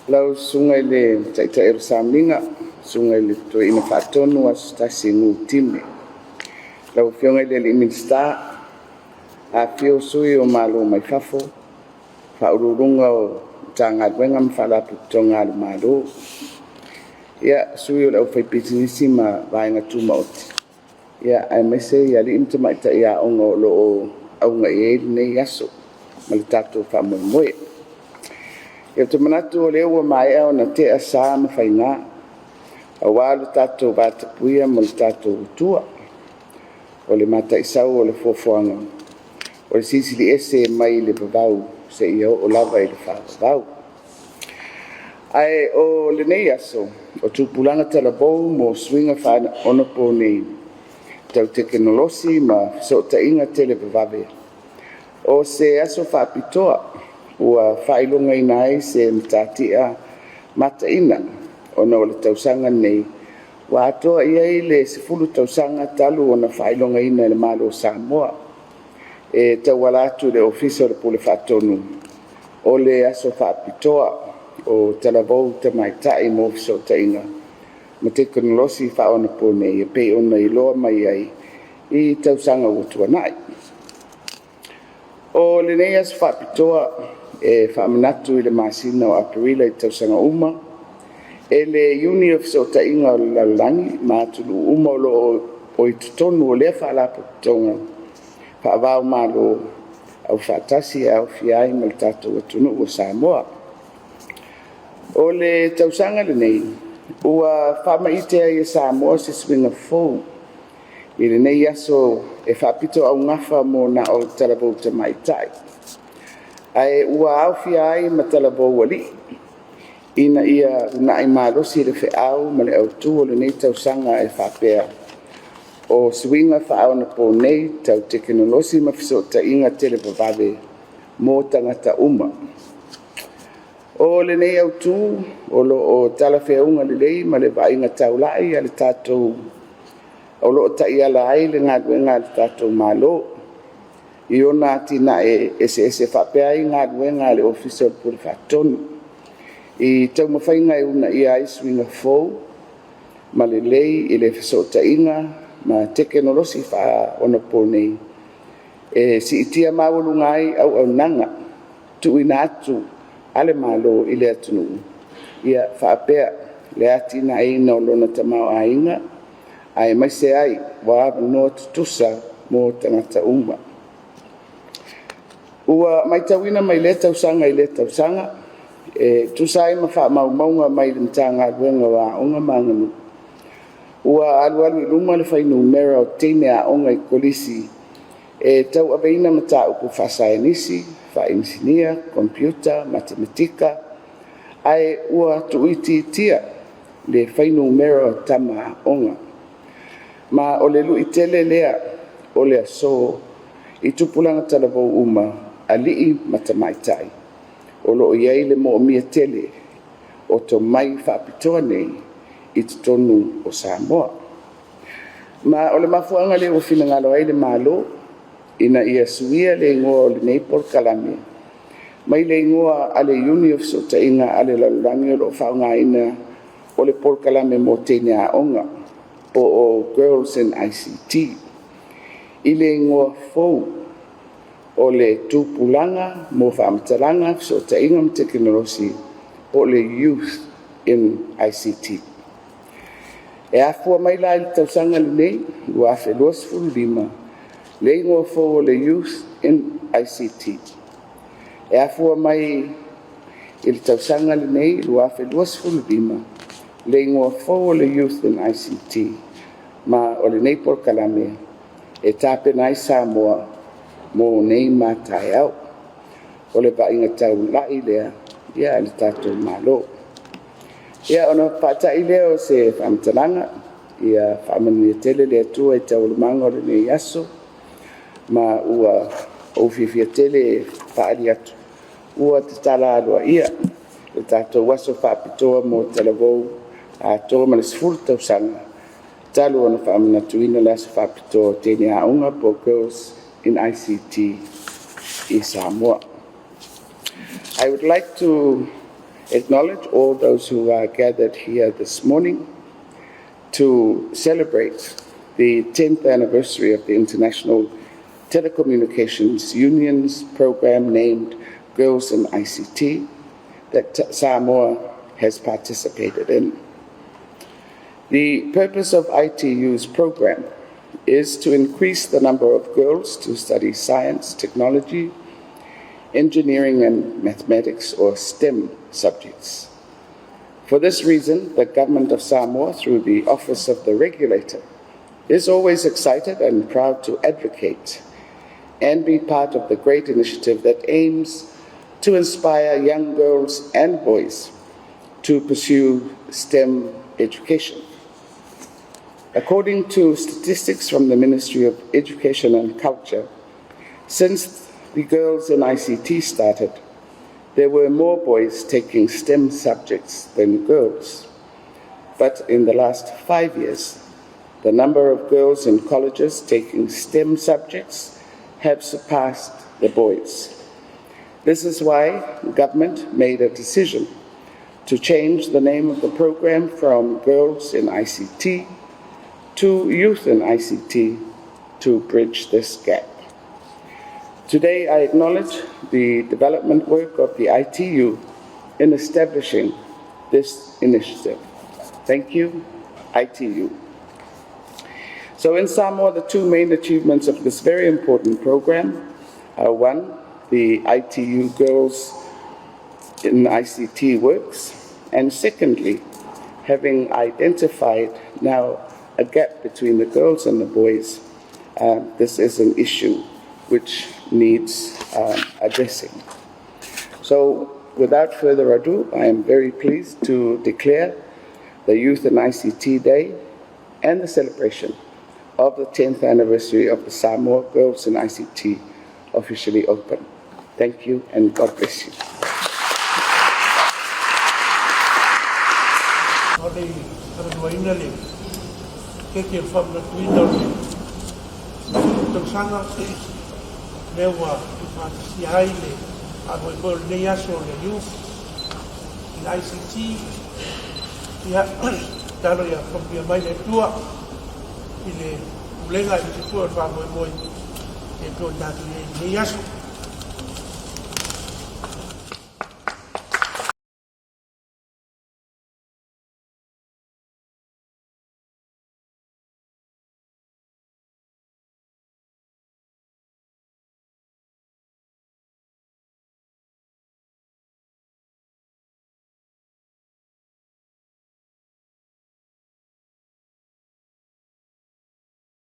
Lau Susuga i le Taitai o le Sauniga, Susuga i le Toeaina Faatonu Asotai Gu Time. Lau Afioga i le Minisita, afifio sui o Malo mai fafo, Faauluuluga o Matagaluega ma Faalapotopotoga a le Malo, sui o le aufaipisinisi ma vaega tumaoti, aemaise alii ma tamaitai aoga o lo o auga i ai lenei aso ma le tatou faamoemoe. Ou te manatu o lea ua maea ona tea sa ma faiga aua lo tatou vatapuia ma lo tatou Atua. O le mataisau o le foafoaga, o le Silisili Ese mai le vavau seia oo lava i le faavavau. Ae o lenei aso, o tupulaga talavou mo suiga faaonaponei tau tekonolosi ma fesootaiga televavave, o se aso faapitoa ua faailogaina ai se matatia mataina ona o le tausaga lenei ua atoa i ai le 10 tausaga talu ona faailogaina e le Malo o Samoa e tauala atu i le Ofisa o le Pule Faatonu, o le aso faapitoa o talavou tamaitai mo fesootaiga ma tekonolosi faaonaponei e pei ona iloa mai ai i tausaga ua tuanai. O lenei aso faapitoa e faamanatu i le masina o Aperila i tausaga uma e le Iuni o Fesootaiga o le Lalolagi ma atunuu uma o lo o i totonu o lea Faalapotopotoga faava-o-Malo aufaatasi e aofia ai ma le tatou atunuu o Samoa. O le tausaga lenei ua faamaite ai e Samoa se suiga fou i lenei aso e faapitoaugafa mo na o talavou tamaitai, ae ua aofia ai ma talavou alii, ina ia uunai malosi le feau ma le autu o lenei tausaga e faapea, o suiga faaonaponei tau tekonolosi ma fesootaiga televavave mo tagata uma. O lenei autu o lo o talafeauga lelei ma le vaaiga taulai a le tatou o lo o taiala ai le galuega a le tatou Malo i ona atinae eseese faapea ai galuega a le Ofisa o le Pule Faatonu i taumafaiga e uunaia ai suiga fou ma lelei i le fesootaiga ma tekonolosi faaonaponei, e siitia maualuga ai auaunaga tuuina atu a le Malo i le atunuu, faapea le atinaeina o lona tamaoaiga, aemaise ai o avanoa tutusa mo tagata uma. Ua matauina mai lea tausaga i lea tausaga e tusa ai ma faamaumauga mai le Matagaluega o Aoga ma Aganuu, ua alualu i luma le fuainumera o teine aoga i kolisi e tauaveina mataupu faasaienisi, faainisinia, komepiuta, matematika, ae ua tuuitiitia le fuainumera o tama aoga. Ma o le lui tele lea o le aso i tupulaga talavou uma, alii ma tamaitai, o lo o i ai le moomia tele o tomai faapitoa nei i totonu o Samoa. Ma o le mafuaaga lea ua finagalo ai le Malo ina ia suia le igoa o lenei polokalame mai le igoa a le Iuni o Fesootaiga a le Lalolagi o lo o faaaogaina o le Polokalame mo Teine Aoga po o Girls in ICT, i le igoa fou o le Tupulaga mo Faamatalaga, Fesootaiga ma Tekonolosi po o le Youth in ICT. E afua mai la i le tausaga lenei 2025 le igoa fou o le Youth in ICT. E afua mai i le tausaga lenei 2025 le igoa fou o le Youth in ICT, ma o lenei polokalame e tapena ai Samoa mo nei ma a taeao. O le vaaiga taulai lea a le tatou Malo. Ia, ona faatai lea o se faamatalaga, ia faamanuia tele le Atua i taualumaga o lenei aso, ma ua ou fiafia tele e faaali atu ua tatala aloaia le tatou aso faapitoa mo talavou ua atoa ma le 10 tausaga talu ona faamanatuina le aso faapitoa o teine aoga po o Girls in ICT i Samoa. I would like to acknowledge all those who are gathered here this morning to celebrate the 10th anniversary of the International Telecommunications Union's program named Girls in ICT that Samoa has participated in. The purpose of ITU's program is to increase the number of girls to study science, technology, engineering and mathematics or STEM subjects. For this reason, the Government of Samoa, through the Office of the Regulator, is always excited and proud to advocate and be part of the great initiative that aims to inspire young girls and boys to pursue STEM education. According to statistics from the Ministry of Education and Culture, since the Girls in ICT started, there were more boys taking STEM subjects than girls. But in the last 5 years, the number of girls in colleges taking STEM subjects have surpassed the boys. This is why government made a decision to change the name of the program from Girls in ICT to Youth in ICT to bridge this gap. Today, I acknowledge the development work of the ITU in establishing this initiative. Thank you, ITU. So in Samoa, the two main achievements of this very important program are, one, the ITU Girls in ICT works, and secondly, having identified now a gap between the girls and the boys, this is an issue which needs addressing. So, without further ado, I am very pleased to declare the Youth in ICT Day and the celebration of the 10th anniversary of the Samoa Girls in ICT officially open. Thank you and God bless you. O le talanoaina le keke o le faamanatuina o le tausaga lea ua tuufaatasia ai le faamoemoe o lenei aso o le Youth in ICT. Ia talo ia faamanuia mai le Atua i le pulega i se fua o le faamoemoe e pei ona tatou i ai i lenei aso.